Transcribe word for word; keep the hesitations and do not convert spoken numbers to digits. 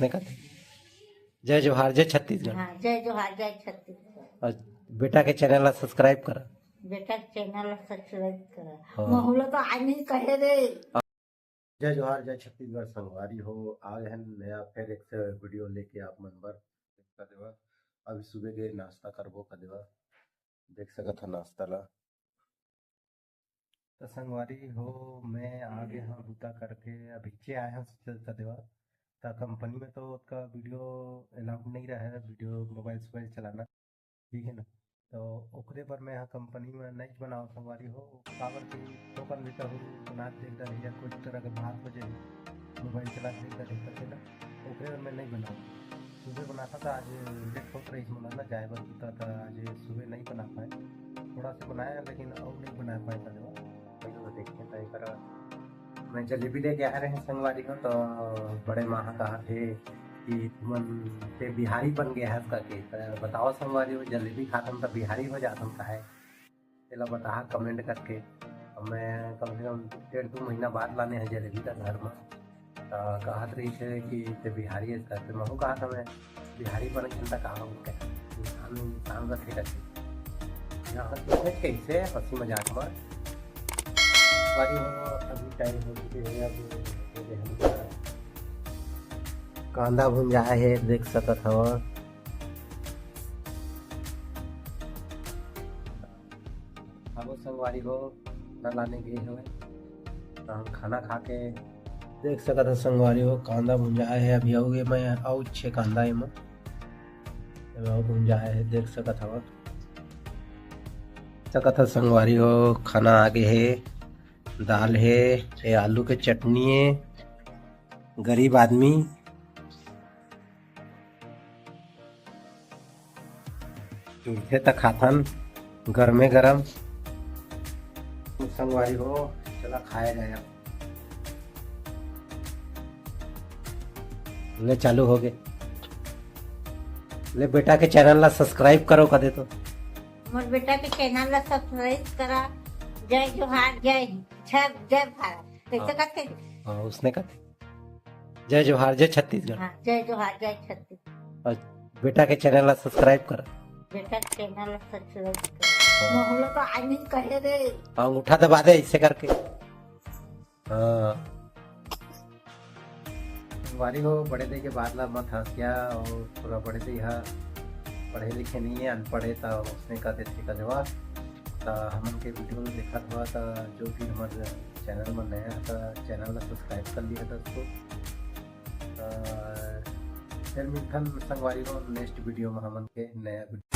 नहीं कहते। जय जोहार, जय छत्तीसगढ़। हाँ, जय जोहार, जय छत्तीसगढ़। और बेटा के चैनल ला सब्सक्राइब करा। बेटा के चैनल ला सब्सक्राइब करा। हाँ। महू ला तो आज नहीं कहे रे। जय जोहार, जय छत्तीसगढ़ संगवारी हो, आ गए हैं नया फिर एक से वीडियो लेके आप मन बर। का देवा, अभी सुबह के नाश्ता करबो का देवा, देख सकत ह नाश्ता ला। तो संगवारी हो, मैं आ गया हूँ बूता करके, अभी चे आया हूँ का देवा। तो कंपनी में तो उसका वीडियो अलाउड नहीं रहा है, वीडियो मोबाइल सोबाइल चलाना, ठीक है ना। तो ओकरे पर मैं यहाँ कंपनी में नहीं बनाओ संगवारी हो, काबर कि टोकन लेकर हूँ, बना देख रहे या कुछ तरह के बात हो जाए, मोबाइल चला देख रहे करके ना, ओकरे पर मैं नहीं बनाऊँ। सुबह बनाता था, आज लेट होत रही मोला ना जाए बर, होता था आज सुबह नहीं बना पाए, थोड़ा सा बनाया लेकिन और नहीं बना पाए का देवा। पहले तो देखते हैं तय करा। मैं जलेबी लेके आ रहे हैं संगवारी को, तो बड़े माँ कहा थे कि तुमन ते बिहारी बन गया है करके। तो बताओ संगवारी हो, जलेबी खातन तो बिहारी हो जातन का है, तेला बता कमेंट करके। अब मैं कम से कम डेढ़ दो महीना बाद लाने हैं जलेबी का घर में। तो कहत रही थे कि ते बिहारी है करके, मैं कहत हमें बिहारी बने के चिंता कहाँ हो गया, इंसान इंसान रखे करके। यहाँ तो है कैसे हंसी मजाक में। बारी हो, अभी टाइम हो चुके हैं, अब कांदा भुंजा है, देख सकत हव। अब संगवारी हो, न लाने गए हवे, तो हम खाना खा के देख सकत हव संगवारी हो, कांदा भुंजा है, अभी आऊ ये मैं आऊ छे कांदा एमा, एमा आऊ भुंजा है, देख सकत हव। सकत हव संगवारी हो, खाना आगे है, दाल है, ये आलू के चटनी है, गरीब आदमी जुड़थे त खाथन गरमे गरम। संगवारी हो, चला खाया जाए अब। ले चालू हो गए। ले बेटा के चैनल ला सब्सक्राइब करो कदे तो। मोर बेटा के चैनल ला सब्सक्राइब करा। जय जोहार, जय हिंद, जय, जय भारत। कैसे हाँ। करते? हाँ, उसने कहते। जय जोहार, जय छत्तीसगढ़। हाँ, जय जोहार, जय छत्तीसगढ़। और बेटा के चैनल ला सब्सक्राइब करा। बेटा के चैनल ला सब्सक्राइब करा। हाँ। मोहला तो आज नहीं कहे रे। हाँ, अंगूठा दबा दे ऐसे करके। हाँ। संगवारी हो, बड़े दे के बात ला मत हंसिया, और थोड़ा बड़े दे हा पढ़े लिखे नहीं है, अनपढ़ है, तो उसने का देते का जवाब। तो हमन के वीडियो देखत हुआ, तो जो भी हमारे चैनल में नया है, तो चैनल ला सब्सक्राइब कर लिया दोस्तों। तो फिर मिलथन संगवारी हो नेक्स्ट वीडियो में हमन के नया वीडियो।